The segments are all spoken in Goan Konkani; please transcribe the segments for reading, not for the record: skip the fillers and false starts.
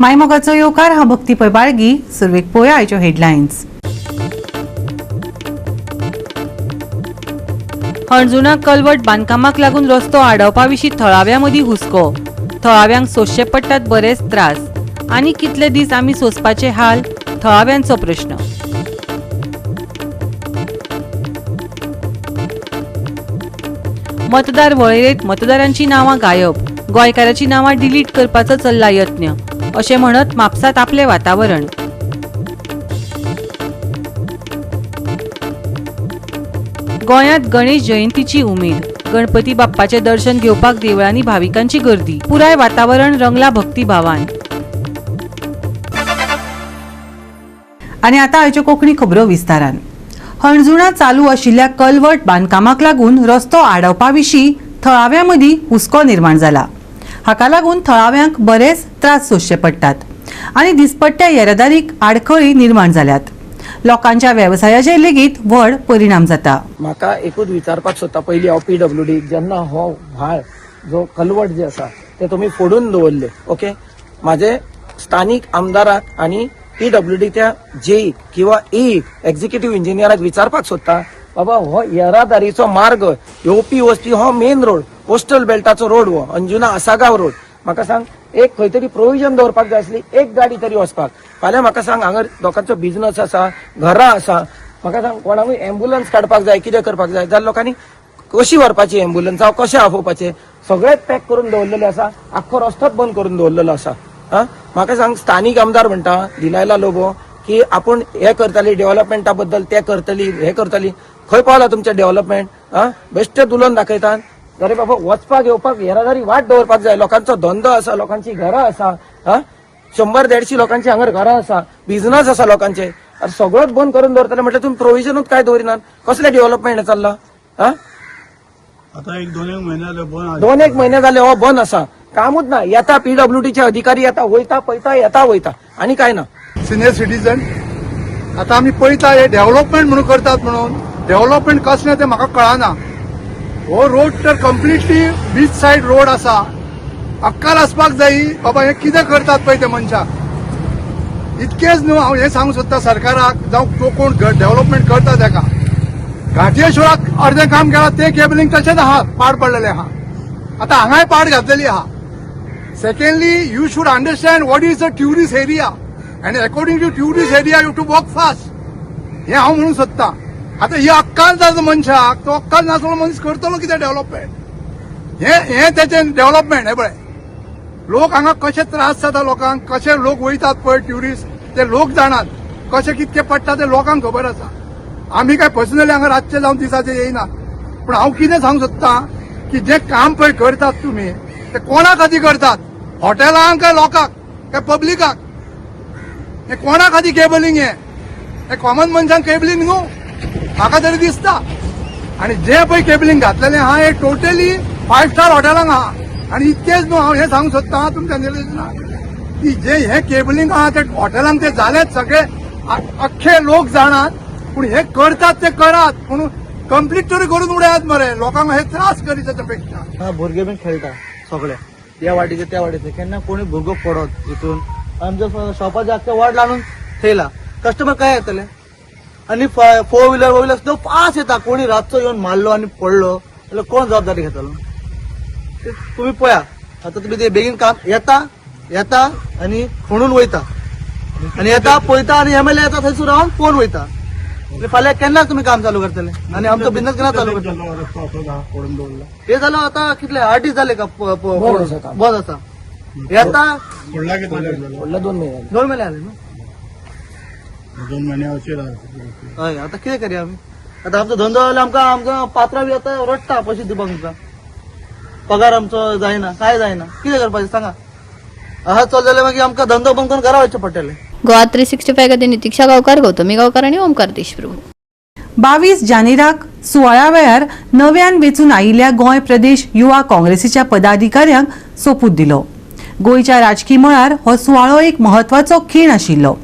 मायमोगाचो येवकार. हांव भक्ती पै बाळगी. सुरवेक पळोवया आयच्यो हेडलायन्स. हणजुणा कलवट बांदकामाक लागून रस्तो आडावपा विशीं थळाव्यां मदीं हुस्को. थळाव्यांक सोंसचे पडटात बरेच त्रास. आनी कितले दीस आमी सोंसपाचे हाल, थळाव्यांचो प्रश्न. मतदार वळेरेंत मतदारांची नांवां गायब, गोंयकाराची नांवां डिलीट करपाचो चल्ला यत्न, अशें म्हणत म्हापसात आपलें वातावरण. गोंयांत गणेश जयंतीची उमेद. गणपती बाप्पाचें दर्शन घेवपाक देवळांनी भाविकांची गर्दी. पुराय वातावरण रंगला भक्तिभावान. आनी आतां आयच्यो कोंकणी खबरो विस्तारान. हणजुणा चालू आशिल्ल्या कलवट बांदकामाक लागून रस्तो आडावपा विशीं थळाव्यां मदीं हुस्को निर्माण जाला. हाका लागून थळाव्यांक बरेच त्रास सोंसचे पडटात आनी दिसपट्ट्या येरादारीक आडखळी निर्माण जाल्यात. लोकांच्या वेवसायाचेर लेगीत व्हड परिणाम जाता. म्हाका एकूच विचारपाक सोदता पयलीं हांव पीडब्ल्यूडी, जेन्ना हो व्हाळ जो कलवट जे आसा ते तुमी फोडून दवरले, ओके, म्हाजे स्थानीक आमदाराक आनी पीडब्ल्यूडीच्या जेईक किंवा ई एक्झिक्युटीव इंजिनियराक विचारपाक सोदता, बाबा हो येरादारीचो मार्ग येवपी वचपी हो मेन रोड, कोस्टल बेल्टाचो रोड, हो अंजुना आसागांव रोड. म्हाका सांग, एक खंय तरी प्रोविजन दवरपाक जाय आसली एक गाडी तरी वचपाक. फाल्यां म्हाका सांग, हांगा लोकांचो बिझनस आसा, घरां आसा. म्हाका सांग, कोणाकूय एम्बुलन्स काडपाक जाय, कितें करपाक जाय जाल्यार लोकांनी कशी व्हरपाची एम्बुलन्स, जावं कशें आफोवपाचें? सगळेच पॅक करून दवरलेले आसा, आख्खो रस्तोच बंद करून दवरलेलो आसा. हा, म्हाका सांग, स्थानीक आमदार म्हणटा दिलायला लोबो की आपूण हे करतली डेव्हलपमेंटा बद्दल, ते करतली, हे करतली. खंय पावला तुमचें डेव्हलपमेंट? हा, बेश्टे उलोवन दाखयतात. अरे बाबा, वचपाक येवपाक येरादारी वाट दवरपाक जाय. लोकांचो धंदो आसा, लोकांची घरां आसा. हा, 100-150 लोकांची हांगर घरां आसा, बिझनस आसा लोकांचे. अरे, सगळोच बंद करून दवरतले म्हटल्यार तुमी प्रोविजनूच काय दवरिनात? कसलें डेव्हलपमेंट चल्लां? हा. आता एक दोन एक महिने जाले बंद आसा. दोन एक महिने जाले हो बंद आसा, कामूच ना. येता पीडब्ल्यूडीचे अधिकारी, येता वयता, पळयता, येता वयता आनी काय ना. Senior citizen. आता आमी पळयता, हे डेव्हलपमेंट म्हणून करतात म्हणून डेव्हलपमेंट कसलें तें म्हाका कळना. हो रोड तर कम्प्लिटली बीच सायड रोड आसा. अक्कल आसपाक जायी बाबा, हे कितें करतात पळय ते मनशाक. इतकेच न्हू, हांव हें सांगूंक सोदता सरकाराक जावं तो कोण डेव्हलपमेंट करता तेका, घाटयेश्वराक अर्दें काम केलां, तें केबलिंग तशेंच आहा, पाड पडलेलें आहा. आतां हांगाय पाड घातलेली आहा. Secondly, you should understand what is a tourist area and according to tourist area you to work fast. हें हांव म्हणूंक सोदतां. आतां ही अक्कल जाता मनशाक, तो अक्कल नासलो मनीस करतलो कितें डेव्हलपमेंट? हें हें तेचें डेव्हलपमेंट. हें पळय, लोक हांगा कशे त्रास जाता लोकांक, कशे लोक वयतात पळय ट्युरिस्ट, ते लोक जाणात कशे कितके पडटा ते लोकांक खबर आसा. आमी काय पर्सनली हांगा रातचे जावन दिसाचे येयना, पूण हांव कितें सांगूंक सोदतां की जें काम पळय करतात तुमी ते कोणा खातीर करतात? हॉटेलांक काय लोकांक काय पब्लिकाक? हे कोणा खातीर केबलिंग? हें हे कॉमन मनशांक केबलिंग न्हू, म्हाका तरी दिसता. आणि जे पळय केबलिंग घातलेलें आहा, हे टोटली फायव स्टार हॉटेलांक आहा. आणि इतकेच न्हू, हांव हें सांगूंक सोदतां तुमच्या निवेदनाक की जे हे केबलिंग आहा ते हॉटेलांक ते जालेच, सगळे अख्खे लोक जाणात. पूण हे करतात ते करात, पूण कंप्लीट तरी करून उडयात मरे. लोकांक हे त्रास करीत ताच्या पेक्षा. हा, भुरगे बीन खेळटा सगळे या वाटेचे त्या वाटेचे. केन्ना कोणी भुरगो पडत हितून, आमच्या शॉपाचे आख्खे वाट लावून थेयला. कस्टमर काय येतले? आणि फोर व्हिलर व्हिलर सुद्दां फास्ट येता. कोणी रातचो येवन मारलो आनी पडलो जाल्यार कोण जबाबदारी घेतलो? ते तुमी पळया. आतां तुमी ते बेगीन काम येता येता आनी खणून वयता आनी येता पळयता आनी एमएलए येता, थंयसर रावन फोन वयता. फाल्यां केन्ना तुमी काम चालू करतले आनी आमचो बिझनेस केन्ना चालू करतले? रस्तो असो पडून दवरला. हे झालं आता कितले 8 दीस झाले का बंद आसा काम. बंद आसा. हे आता पडला कितले जालो? व्हडले 2 महिने जाले. 2 महिने आले न्हू? 2 महिने अशें राहता. हय, आता कितें करया आमी? आता आमचो धंदो जाल्यार आमकां आमकां पात्रां बी आतां रडटा पयशे दिवपाक. तुमकां पगार आमचो जायना, काय जायना. कितें करपाचें सांगा? अहा चल जाल्यार मागीर आमकां धंदो बंद करून घरा वचचें पडटलें. गोवा 365 खातीर नितीक्षा गांवकार, गौतमी गांवकार आणि ओमकार देशप्रभू. 22 जानेराक सुवाळ्या वेळार नव्यान वेंचून आयिल्ल्या गोंय प्रदेश युवा काँग्रेसीच्या पदाधिकाऱ्यांक सोपूत दिलो. गोंयच्या राजकी मळार हो सुवाळो एक म्हत्वाचो खीण आशिल्लो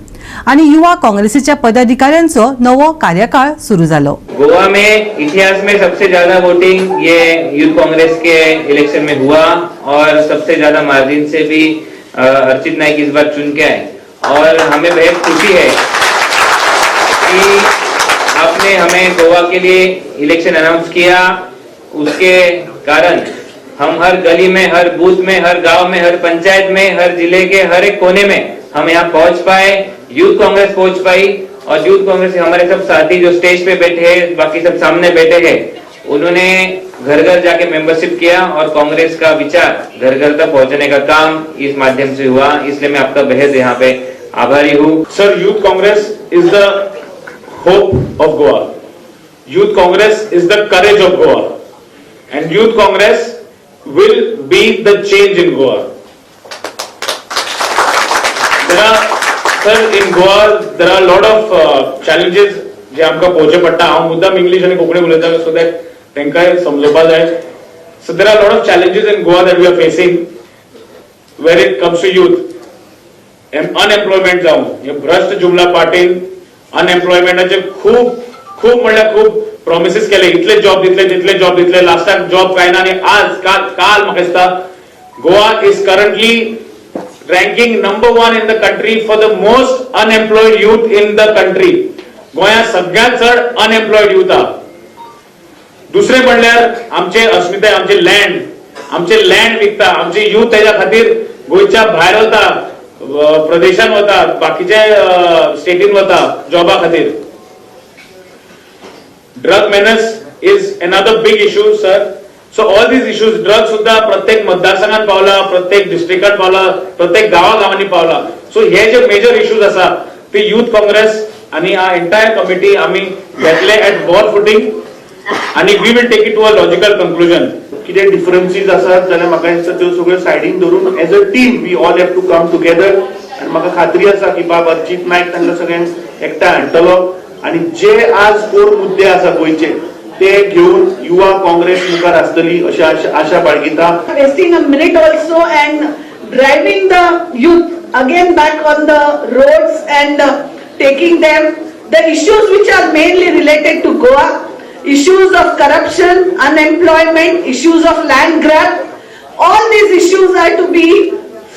आनी युवा काँग्रेसीच्या पदाधिकाऱ्यांचो नवो कार्यकाळ सुरू जालो. गोवा में इतिहास में सबसे ज्यादा वोटिंग ये यूथ कांग्रेस के इलेक्शन में हुआ और सबसे ज्यादा मार्जिन से भी अर्चित नाइक इस बार चुन के आए और हमें बेहद खुशी है कि आपने हमें गोवा के लिए इलेक्शन अनाउंस किया। उसके कारण हम हर गली में, हर बूथ में, हर गांव में, हर पंचायत में, हर जिले के हर एक कोने में हम यहाँ पहुंच पाए, यूथ कांग्रेस पहुंच पाई। और यूथ कांग्रेस के हमारे सब साथी जो स्टेज पे बैठे हैं, बाकी सब सामने बैठे हैं, उन्होंने घर घर जाके मेंबरशिप किया और कांग्रेस का विचार घर घर तक पहुंचने का काम इस माध्यम से हुआ। इसलिए मैं आपका बेहद यहाँ पे आभारी हूँ। Sir, Youth Congress is the hope of Goa. Youth Congress is the courage of Goa. And Youth Congress will be the change in Goa. There are, sir, in Goa, there are a lot of challenges जे आमकां पळोवचे पडटा. हांव मुद्दाम इंग्लीश आनी कोंकणी उलयता सो that तांकांय समजोवपा जाय. So there are lot of challenges in Goa that we are facing where it comes to youth. Unemployment जावं, हे भ्रष्ट जुमला पार्टीन अनएम्प्लॉयमेंटाचे खूब खूब म्हणल्यार खूब प्रॉमिसीस केले. इतले जॉब दितले, तितले जॉब दितले, लास्टाक जॉब काय ना. आनी आज काल काल म्हाका दिसता Goa is currently ranking number one in the country for the most unemployed youth in the country. गोंयांत सगळ्यात चड अनएम्प्लॉयड युथ आहा. दुसरें म्हणल्यार आमचे अस्मिताय, आमचे लँड, आमचे लँड विकता. आमचे युथ तेच्या खातीर गोंयच्या भायर वता, प्रदेशान वता, बाकीचे स्टेटीन वता जॉबा खातीर. Drug menace is another big issue, sir. So all these issues, drug सुद्धा प्रत्येक मतदारसंघात पावला, प्रत्येक डिस्ट्रिक्टात पावला, प्रत्येक गांवागावांनी पावला. सो हे जे मेजर इश्यूज आसा ते युथ काँग्रेस आणि एंटायर कमिटी आमी घेतले एट वॉर फुटींग आणि we will take it to a logical conclusion. कितें डिफरन्सीज आसात जाल्यार म्हाका दिसता त्यो सगळ्यो सायडीन धरून as a team we all have to come together. आनी म्हाका खात्री आसा की बाब अर्चित नायक तांकां सगळ्यांक एकठांय हाडटलो आनी जे आज कोर मुद्दे आसा गोंयचे ते घेवन युवा काँग्रेस मुखार आसतली अशें आशा बाळगिता. Wasting a minute also and driving the youth again back on the roads and taking them the issues which are mainly related to Goa, issues of corruption, unemployment, issues of land grab, all these issues are to be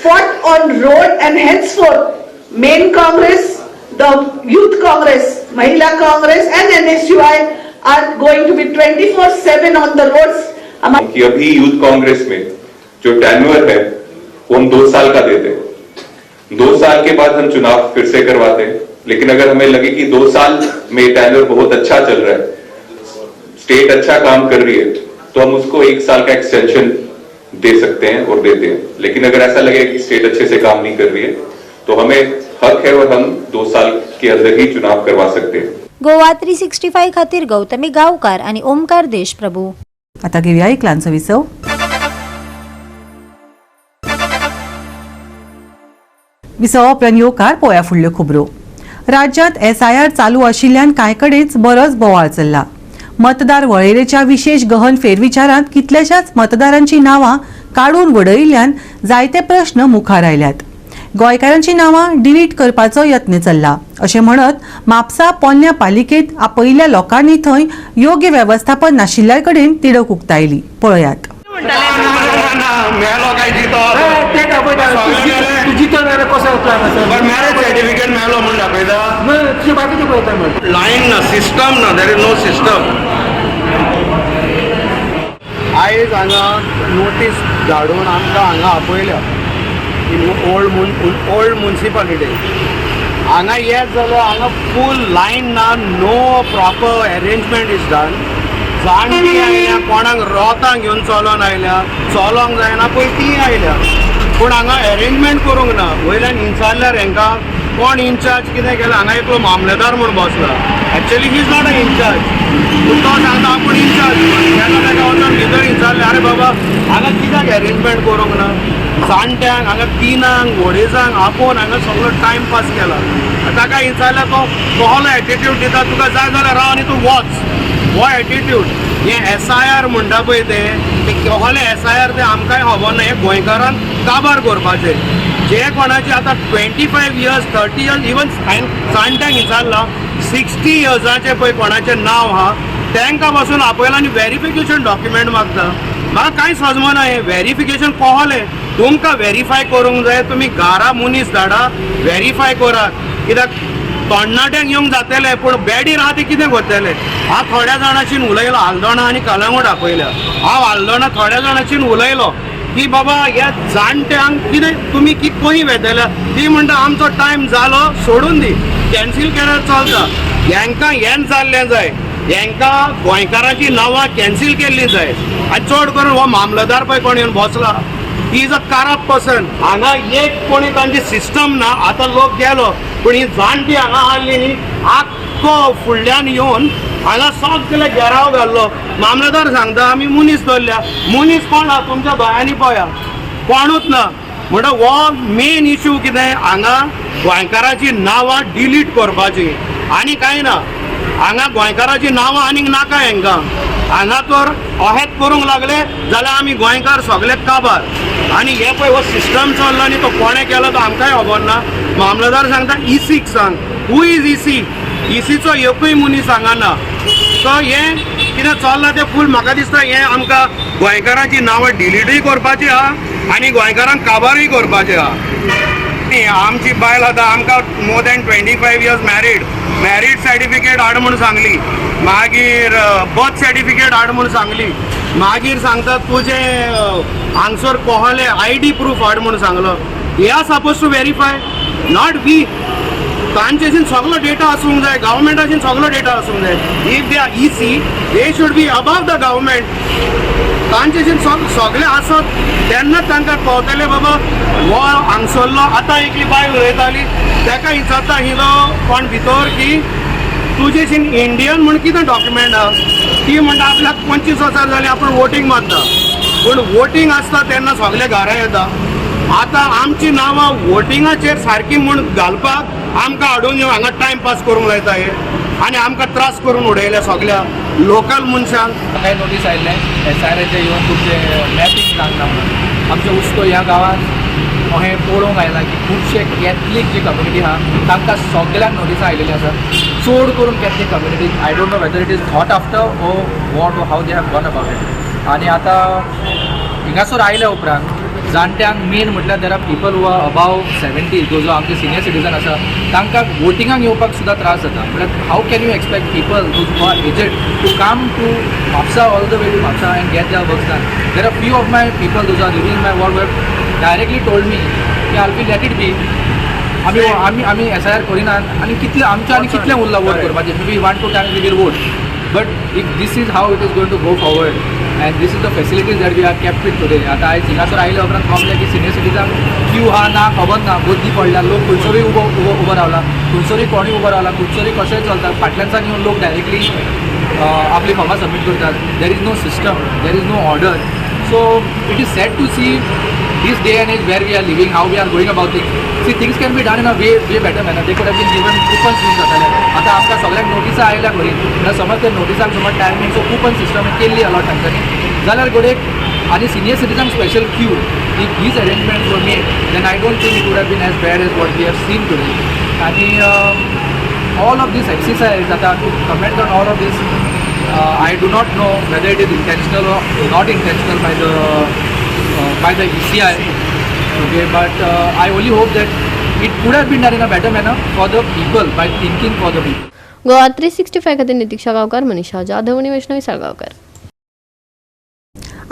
fought on road, and henceforth main Congress, the Youth Congress, Mahila Congress and NSUI are going to be 24/7 on the roads. कि अभी यूथ कांग्रेस में जो टेन्योर है वो हम 2 साल का देते हैं. 2 साल के बाद हम चुनाव फिर से करवाते हैं. लेकिन अगर हमें लगे कि 2 साल में टेन्योर बहुत अच्छा चल रहा है, स्टेट अच्छा काम कर रही है, तो हम उसको 1 साल का एक्सटेंशन दे सकते हैं और देते हैं. लेकिन अगर ऐसा लगे कि स्टेट अच्छे से काम नहीं कर रही है, तो हमें हक है और हम 2 साल के अंदर ही चुनाव करवा सकते हैं. गोवा 365 खातीर गौतमी गांवकार आणि ओमकार देशप्रभू. आता घेऊया एक ल्हानसो विसव. विसवा उपरांत येवकार पळोवया फुडल्यो खबरो. राज्यांत एसआयआर चालू आशिल्ल्यान कांय कडेच बरोच बोवाळ चल्ला. मतदार वळेरेच्या विशेष गहन फेरविचारांत कितल्याशाच मतदारांची नांवां काडून वडयिल्ल्यान जायते प्रश्न मुखार आयल्यात. गोंयकारांची नांवां डिलीट करपाचो यत्न चल्ला अशें म्हणत म्हापसा पोन्न्या पालिकेंत आपयिल्ल्या लोकांनी थंय योग्य वेवस्थापन नाशिल्ल्या कडेन तिडक उक्तायली. पळयात. मेलो काय जितो मॅरेज सर्टिफिकेट मेलो म्हूण दाखयता. लायन ना, सिस्टम ना, there is no system. आयज हांगा नोटीस धाडून आमकां हांगा आपयल्या इन ओल्ड मुन्सिपालिटी. हांगा येत जाल्यार हांगा फूल लायन ना, no proper arrangement is done. जाणटी आयल्या, कोणाक रोतां घेवन चलोन आयल्या, चलोंक जायना पळय ती आयल्या, पूण हांगा एरेंजमेंट करूंक ना. वयल्यान इन्चारल्यार हांकां कोण इन्चार्ज कितें केलां, हांगा एकलो मामलेदार म्हूण बसला. Actually he is not a incharge, पूण तो सांगता आपूण इन्चार्ज. तेन्ना ताका वचोन भितर विचारलें, आरे बाबा, हांगा कित्याक एरेंजमेंट करूंक ना? जाणट्यांक हांगा तिनांक वडेजांक आपोवन हांगा सगळो टायमपास केला. ताका विचारल्यार तो कहलो एटिट्यूड दिता, तुका जाय जाल्यार राव आनी तूं वच. हो एटिट्यूड. हे एसआयआर म्हणटा पळय ते कहले एसआयआर ते आमकांय खबर ना. हे गोंयकारान काबार करपाचें. जे कोणाचे आतां 25 years, 30 years, even हांवें जाणट्यांक विचारलां, 60 इयर्साचे पळय कोणाचें नांव आहा, तांकां पासून आपयला आनी वेरिफिकेशन डॉक्युमेंट मागता. म्हाका कांय समजना हें व्हेरिफिकेशन कोहलें तुमकां व्हेरीफाय करूंक जाय. तुमी घरा मनीस धाडा, व्हेरीफाय करात, कित्याक तरणाट्यांक येवंक जातलें पूण बेडीर आहा ते कितें करतले. हांव थोड्या जाणांशीन उलयलो, आल्दोणा आनी कलंगूट आपयल्या. हांव आल्दोणा थोड्या जाणांशीन उलयलो की बाबा ह्या जाणट्यांक कितें तुमी कितें खंय वेतले. ती म्हणटा आमचो टायम जालो, सोडून दी, कॅन्सील केल्यार चलता. हेंकां हेंच जाल्लें जाय, हेंकां गोंयकारांची नांवां कॅन्सील केल्लीं जाय. आनी चड करून हो मामलदार पळय कोण येवन बसला, he is a corrupt person. हांगा एक कोणी तांची सिस्टम ना. आतां लोक गेलो पूण ही जाणटी हांगा आहली न्ही, आख्खो फुडल्यान येवन हांगा सगळे घेराव घाल्लो. मामलदार सांगता आमी मनीस दवरल्या, मनीस कोण आहा तुमच्या दोळ्यांनी पळया, कोणूच ना. म्हणटा हो मेन इशू कितें हांगा गोंयकाराची नांवां डिलीट करपाची आनी कांय ना. हांगा गोंयकाराची नांवां आनीक नाका हेंकां. हांगा तर अहेत करूंक लागले जाल्यार आमी गोंयकार सगळे काबार. आनी हे पळय हो सिस्टम चल्लो आनी तो कोणें केलो तो आमकांय खबर ना. मामलदार सांगता इसीक सांग, who is EC? इसीचो एकूय मनीस हांगा ना. सो हें कितें चल्लां तें फूल म्हाका दिसता हें आमकां गोंयकारांची नांवां डिलीटूय करपाची आहा आनी गोंयकारांक काबारूय करपाचें आहा. आमची बायल आतां आमकां more than 25 years married, marriage certificate हाड म्हूण सांगली, मागीर बर्थ सर्टिफिकेट हाड म्हूण सांगली, मागीर सांगता तुजें हांगसर कोहले I D proof हाड म्हूण सांगलो. They are suppose to verify, not we. तांचेशीन सगलो डेटा आसूंक जाय, गव्हर्मेंटाशीन सगलो डेटा आसूंक जाय. If they are EC, they should be above the government. तांचेशीन सगळे आसत तेन्नाच तांकां कळटलें बाबा हो हांगसरलो. आतां एकली बायल उलयताली, ताका विचारता हिलो कोण भितर की तुजेशीन इंडियन म्हूण कितें डॉक्युमेंट आहा. ती म्हणटा आपल्याक 25 वर्सां जालीं आपूण वोटींग मारता, पूण वोटींग आसता तेन्ना सगळे घरा येता. आतां आमची नांवां वोटिंगाचेर सारकी म्हूण घालपाक आमकां हाडून येवन हांगा टायम पास करूंक लायता हे आनी आमकां त्रास करून उडयले सगळ्या लोकल मनशांक. म्हाकाय नोटीस आयिल्लें एसआयआराचें येवन तुमचें मॅपींग जावंक ना म्हणून. आमच्या उस्को ह्या गांवांत अशें पळोवंक आयलां की खुबशे कॅथलीक जी कम्युनिटी आहा तांकां सगल्यांक नोटिसां आयिल्लीं आसा. चड करून Catholic community, I don't know whether it is thought after or what or how they have gone about it. आनी आतां हिंगासर आयल्या उपरांत जाणट्यांक मेन म्हटल्यार there are people who are above 70, जो जो आमचे सिनियर सिटीजन आसा तांकां वोटिंगाक येवपाक सुद्दां त्रास जाता. म्हळ्यार how can you expect people those who are aged to come to Mapusa, all the way to Mapusa and get their works done. There are few of my people those are living in my ward who directly told me की I will let it be, आमी आमी आमी एसआयआर करिनात आनी कितले आमचे आनी कितले उरला वोट करपाचें. Maybe 1-2 times we will vote, but if this is how it is going to go forward and this is the facilities that we are kept with today. आतां आयज हिंगासर आयल्या उपरांत कळ्ळें की सिनियर सिटीजन क्यू आहा ना खबर ना, गर्दी पडल्या, लोक खंयसरूय उबो उबो उबो रावला, खंयसरूय कोणूय उबो रावला, खंयसरूय कशेंय चलता. फाटल्यानच्यान येवन लोक डायरेक्टली आपली फॉर्मां सबमीट करतात. There is no system, there is no order. So it is sad to see this day and age where we are living, how we are going about things. See, things can be done in a way way better manner. They could have been given coupons दिवन जाताले. आतां आमकां सगळ्यांक नोटिसां आयल्या खरी, म्हणल्यार समज त्या नोटिसांक समज टायमींग सो कुपन सिस्टम केल्ली अलॉट तांच्यांनी जाल्यार घडये आनी senior citizen special queue, if these arrangements were made, then I don't think it would have been as bad as what we have seen today. आनी all of this exercise, आतां to comment on all of this, I do not know whether it is intentional or not intentional by the ECI. Okay, but I only hope that it could have been done in a better manner for the people, by thinking for the people. Goa 365 खातीर नितीक्षा गांवकार, मनीषा जाधव आनी वैष्णवी साळगांवकार.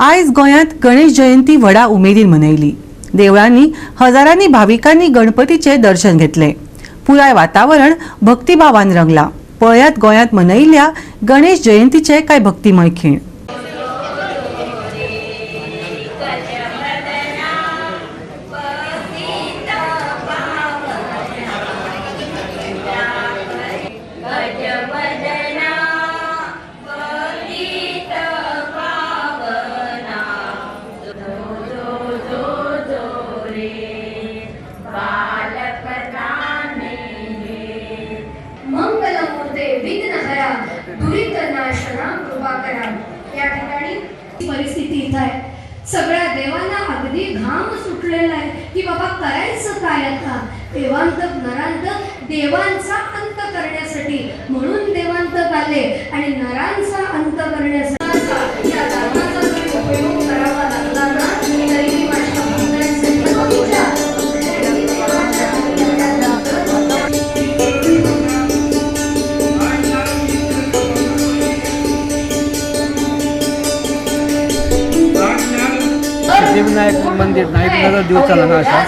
आयज गोंयांत गणेश जयंती व्हडा उमेदीन मनयली. देवळांनी हजारांनी भाविकांनी गणपतीचें दर्शन घेतलें. पुराय वातावरण भक्तिभावान रंगला. पळयात गोंयांत मनयिल्ल्या गणेश जयंतीचे कांय भक्तिमय खीण. परिस्थिती इथं आहे. सगळ्या देवांना अगदी घाम सुटलेला आहे की बाबा करायचं काय आता. देवांतक नरांतक देवांचा अंत करण्यासाठी म्हणून देवांतक आले आणि नरांचा अंत करण्यासाठी या दानाचा उपयोग मंदिर नाईक नगर दिवचल हांगा आसा.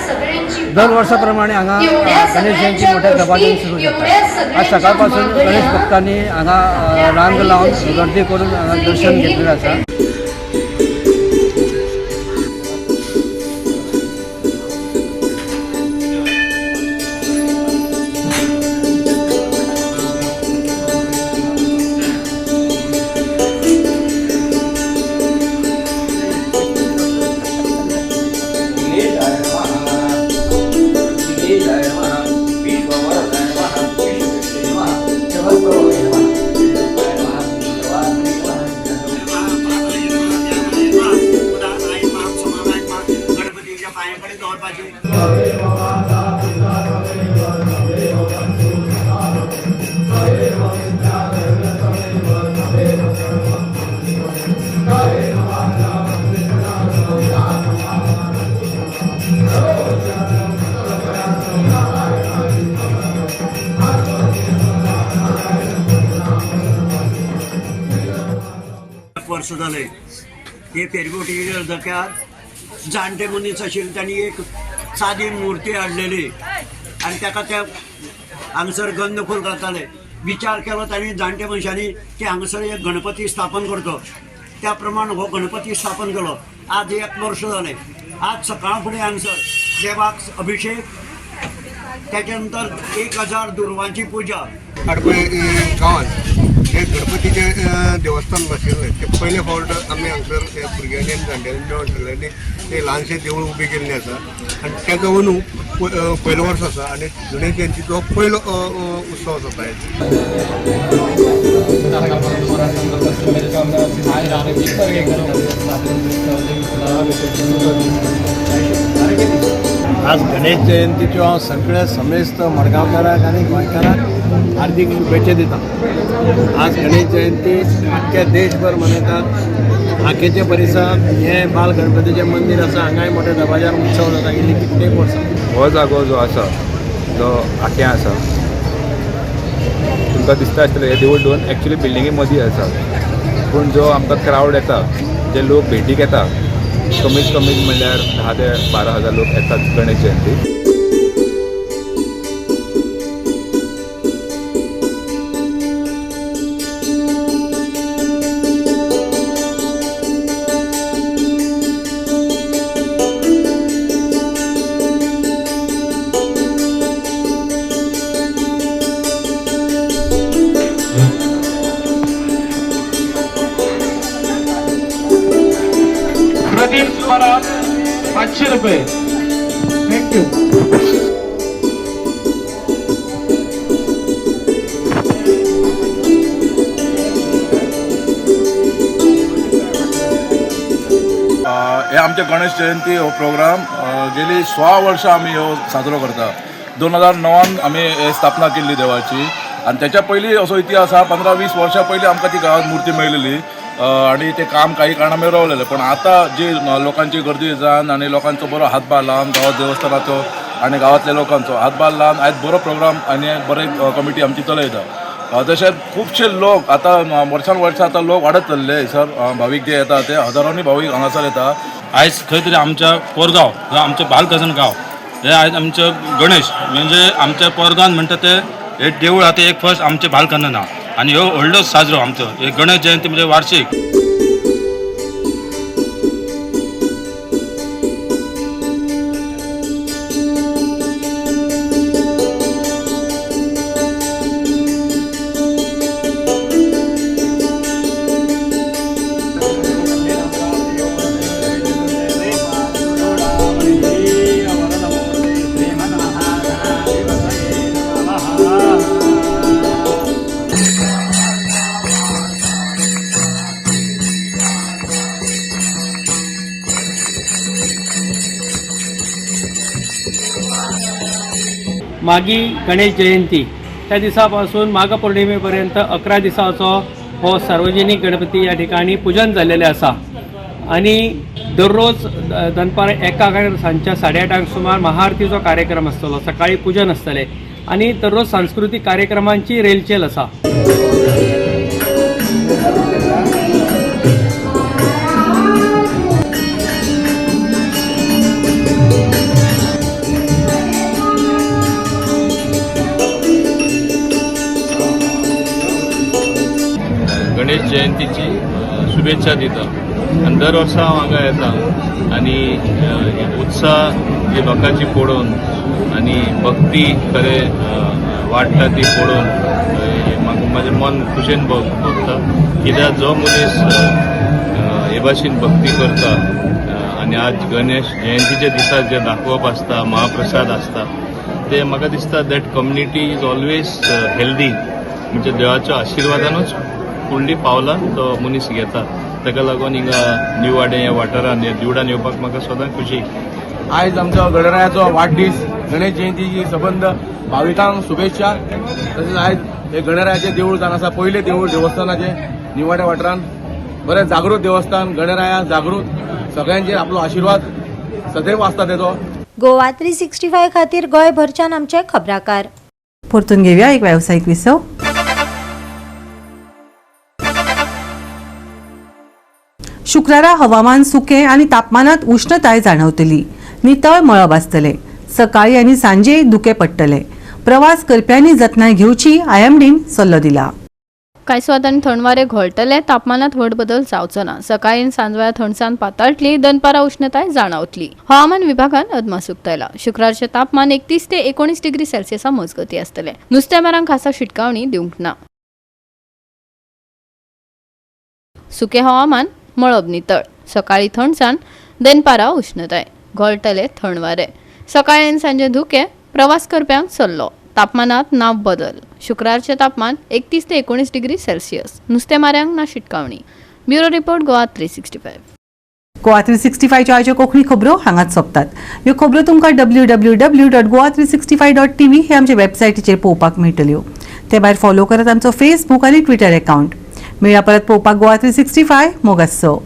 दर वर्सा प्रमाणे हांगा गणेश जयंती मोठ्या दबाज्यान सुरू जाता. आज सकाळ पासून गणेश भक्तांनी हांगा रांग लावन गर्दी करून हांगा दर्शन घेतलेलें आसा. वर्ष जाले हे फेरबोटी धक्यार जाणटे मनीस आशिल्ले तांणी एक सादी मूर्ती हाडलेली आनी ताका त्या हांगसर गंध फूल घालताले. विचार केलो तांणी जाणटे मनशांनी की हांगसर एक गणपती स्थापन करचो, त्या प्रमाण हो गणपती स्थापन केलो. आज एक वर्ष जालें. आज सकाळ फुडें हांगसर देवाक अभिषेक, त्याच्या नंतर 1000 दुर्वांची पूजा. आडपळी गांवांत हे गणपतीचें देवस्थान नाशिल्लें ते पयले फावट आमी हांगसर भुरग्यांनी आनी जाणट्यांनी मेळोन सगळ्यांनी एक ल्हानशें देवूळ उबें केल्लें आसा आनी तेजो अंदू पयलो वर्स आसा आनी गणेश जयंतीचो पयलो उत्सव जाता. आज गणेश जयंतीच्यो हांव सगळ्या समेस्त मडगांवकारांक आनी गोंयकारांक हार्दीक शुभेच्छा दिता. आज गणेश जयंती आख्ख्या देशभर मनयतात. आकेचे परिसरांत हें बाल गणपतीचें मंदीर आसा, हांगाय मोठ्या दबाज्यान उत्सव जाता गेली कित्येक वर्सां. हो जागो जो आसा जो आक्यां आसा, तुमकां दिसता आसतलें हे देवूळ दोन एक्चुली बिल्डिंगे मदीं आसा, पूण जो आमकां क्रावड येता, जे लोक भेटीक येता, कमीत कमी म्हणल्यार 10 ते 12 हजार लोक येतात गणेश जयंतीक. प्रदीप परब 500 रुपये. Thank you. हे आमचे गणेश जयंती हो प्रोग्राम गेली 16 वर्षां आमी हो साजरो करता. 2009 आमी स्थापना केल्ली देवाची आनी त्याच्या पयलीं असो इतिहास आहा. 15-20 वर्षां पयलीं आमकां ती गांवांत मूर्ती मेळलेली आनी ते काम काही कारणां रावलेलें, पण आतां जी लोकांची गर्दी जावन आनी लोकांचो बरो हातभार लावन गांवात देवस्थानाचो आनी गांवांतल्या लोकांचो हातभार लावन आयज बरो प्रोग्राम आनी बरी कमिटी आमची चलयता. तशेंच खुबशे लोक आतां वर्सान वर्सां आतां लोक वाडत चल्ले हयसर. भावीक जे येता ते हजारांनी भावीक हांगासर येता. आयज खंय तरी आमच्या पोरगांव, आमचें बालगजन गांव, हे आयज आमचो गणेश म्हणजे आमच्या पोरगांव म्हणटा ते हे देवूळ आतां एक फर्स्ट आमचें बालकंदन आहा आनी ह्यो व्हडलो साजरो आमचो हे गणेश जयंती म्हणजे वार्षिक. मागी गणेश जयंती त्या दिसापासून माघ पौर्णिमेपर्यंत 11 दिसाचो हो सार्वजनिक गणपती या ठिकाणी पूजन जाल्लेलें आसा आनी दररोज दनपार 1 सांजच्या 8:30 सुमार महाआरतीचो कार्यक्रम आसतलो, सकाळी पूजन आसतलें आनी दररोज सांस्कृतीक कार्यक्रमांची रेलचेल आसा. गणेश जयंतीची शुभेच्छा दिता आनी दर वर्सा हांव हांगा येता आनी उत्साह जी लोकांची पळोवन आनी भक्ती खरें वाडटा ती पळोवन म्हाका म्हाजें मन खुशेन भोगता, कित्याक जो मनीस हे भाशेन भक्ती करता आनी आज गणेश जयंतीच्या दिसा जे दाखोवप आसता, महाप्रसाद आसता, ते म्हाका दिसता that community is always healthy. म्हणजे देवाच्या आशिर्वादानूच फुडली पावलां तो मनीस घेता. ताका लागून हिंगा निवाडे ह्या वाठारान ह्या देवळान येवपाक म्हाका सदां खुशी. आयज आमचो गणरायाचो वाडदीस, गणेश जयंतीची सबंद भाविकांक शुभेच्छा. तशेंच आयज हे गणरायाचें देवूळ जावन आसा पयलें देवूळ देवस्थानाचें निवाडे वाठारान, बरें जागृत देवस्थान, गणराया जागृत, सगळ्यांचेर आपलो आशिर्वाद सदैव आसता तेजो. गोवा 365 खातीर गोंयभरच्यान आमचे खबराकार. परतून घेवया एक वेवसायीक विसव. शुक्रारा हवामान सुकें आनी तापमानात उश्णताय जाणवतली. नितळ मळब आसतलें. सकाळी आनी सांजे धुकें पडटलें. प्रवास करप्यांनी जतनाय घेवची आयएमडीन सल्लो दिला. कांय सुवातांनी थंड वारें घोळटलें. तापमानात व्हड बदल जावचो ना. सकाळी आनी सांजवेळा थंडसाण पातळटली. दनपारां उश्णताय जाणवतली. हवामान विभागान अदमास उक्तायला. शुक्रारचें तापमान 31 ते 19 डिग्री सेल्सियसा मजगती आसतलें. नुस्तेमारांक खासा शिटकावणी दिवंक ना. सुकें हवामान, मळब नितळ. सकाळी थंडसाण, दनपारां उश्णताय. घोळटले थंड वारें. सकाळी आनी सांजे धुकें. प्रवास करप्यांक सल्लो. तापमानात ना बदल. शुक्रारचें तापमान 31 ते 19 डिग्री सेल्सियस. नुस्तेमाऱ्यांक ना शिटकावणी. Bureau report, Goa 365. Goa 365च्यो आयच्यो कोंकणी खबरो हांगाच सोंपतात. ह्यो खबरो तुमकां www.goa365.tv हे आमचे वेबसायटीचेर पळोवपाक मेळटल्यो. ते भायर फॉलो करात आमचो फेसबूक आनी ट्विटर एकावंट. मेळया परत पळोवपाक गोवा 365. मोग आसचो.